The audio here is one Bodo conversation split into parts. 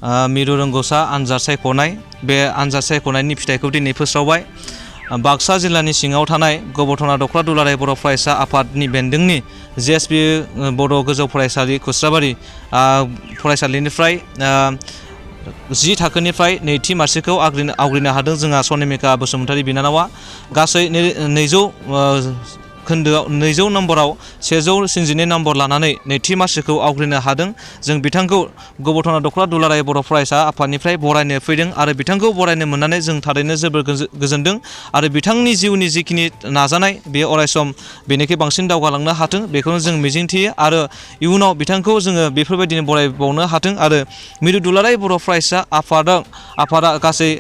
मिरु रोंगौसा आनजाद सायख'नाय बे आनजाद सायख'नायनि फिथाइखौ दिनै फोस्रावबाय। बाक्सा जिल्लानि सिङाव थानाय गब'र दख'र दुलाराय बर' फरायसा आफादनि बेन्दोंनि G.S.B बड' गोजौ फरायसालि खुस्राबारि फरायसालिनिफ्राय 10 थाखोनिफ्राय नैथि मासिखौ आवग्रिनो हादों जोंहा सनिमिका बसुमतारी बिनानावा। गासै 200 नम्बराव 162 नम्बर लानानै नैथि मासिखौ आवग्रिनो हादों। जों बिथांखौ गब'र दख'र दुलाराय बर' फरायसा आफादनिफ्राय बरायनो फैदों आरो बिथांखौ बरायनो मोननानै जों थारैनो जोबोर गोजोनदों आरो बिथांनि जिउनि जिखिनि नाजानाय बेयो अरायसम बेनिख्रुइ बांसिन दावगालांनो हाथों बेखौनो जों मिजिंथियो आरो इयुनाव बिथांखौ जोङो बेफोरबायदिनो बरायबावनो हाथों आरो मिरु दुलाराय बर' फरायसा आफादा गासै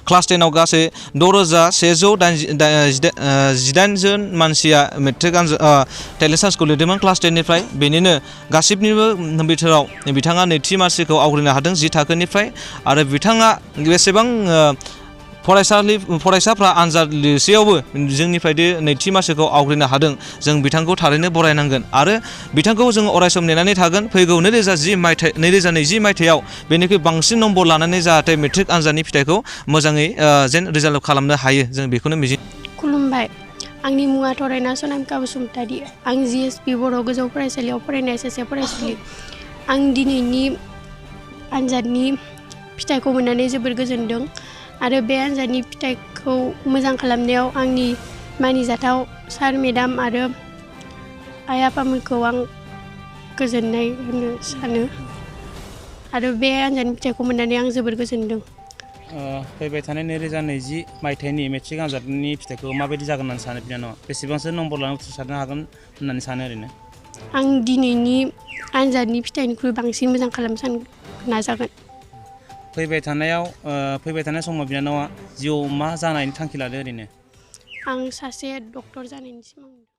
क्लास 10 आव गासै 6118 जन मानसिया मेट्रिक टेलेन्ट सार्चखौ लिरदोंमोन क्लास 10 निफ्राय। बेनिनो गासिबनिबो बिथोराव बिथाङा नैथि मासिखौ आवग्रिनो हादों 10 थाखोनिफ्राय आरो बिथाङा बेसेबां फरायसाफ्रा आनजाद लिरसेयावबो जोंनिफ्राय नैथि मासिखौ आवग्रिनो हादों जों बिथांखौ थारैनो बरायनांगोन आरो बिथांखौ जों अरायसम नेनानै थागोन फैगौ 2020 मायथाइयाव बेनिख्रुइ बांसिन नम्बर लानानै जाहाथे मेट्रिक आनजादनि फिथाइखौ मोजाङै जेन रिजाल्ट खालामनो हायो जों बेखौनो मिजिं। खुलुमबाय, आंनि मुङा थरायना सनिमिका बसुमतारी। आं G.S.B बर' गोजौ फरायसालियाव फरायनाय सासे फरायसुलि। आं दिनैनि आनजादनि फिथाइखौ मोननानै जोबोर गोजोनदों आरो बे आनजादनि फिथाइखौ मोजां खालामनायाव आंनि मानिजाथाव सार मेडाम आरो आइ आफामोनखौ आं गोजोननाय होनो सानो आरो बे आनजादनि फिथाइखौ मोननानै आं जोबोर गोजोनदों। फैबाय थानाय 2020 मायथाइनि मेट्रिक आनजादनि फिथाइखौ माबायदि जागोन होननानै सानो बिनानावा? बेसेबांसो नम्बर लानानै उथ्रिसारनो हागोन होननानै सानो ओरैनो? आं दिनैनि आनजादनि फिथाइनिख्रुइ बांसिन मोजां खालामनो नाजागोन। फैबाय थानाय समाव बिनानावा जिउआव मा जानायनि थांखि लादो ओरैनो? आं सासे डक्टर जानायनि सिमां नुदों।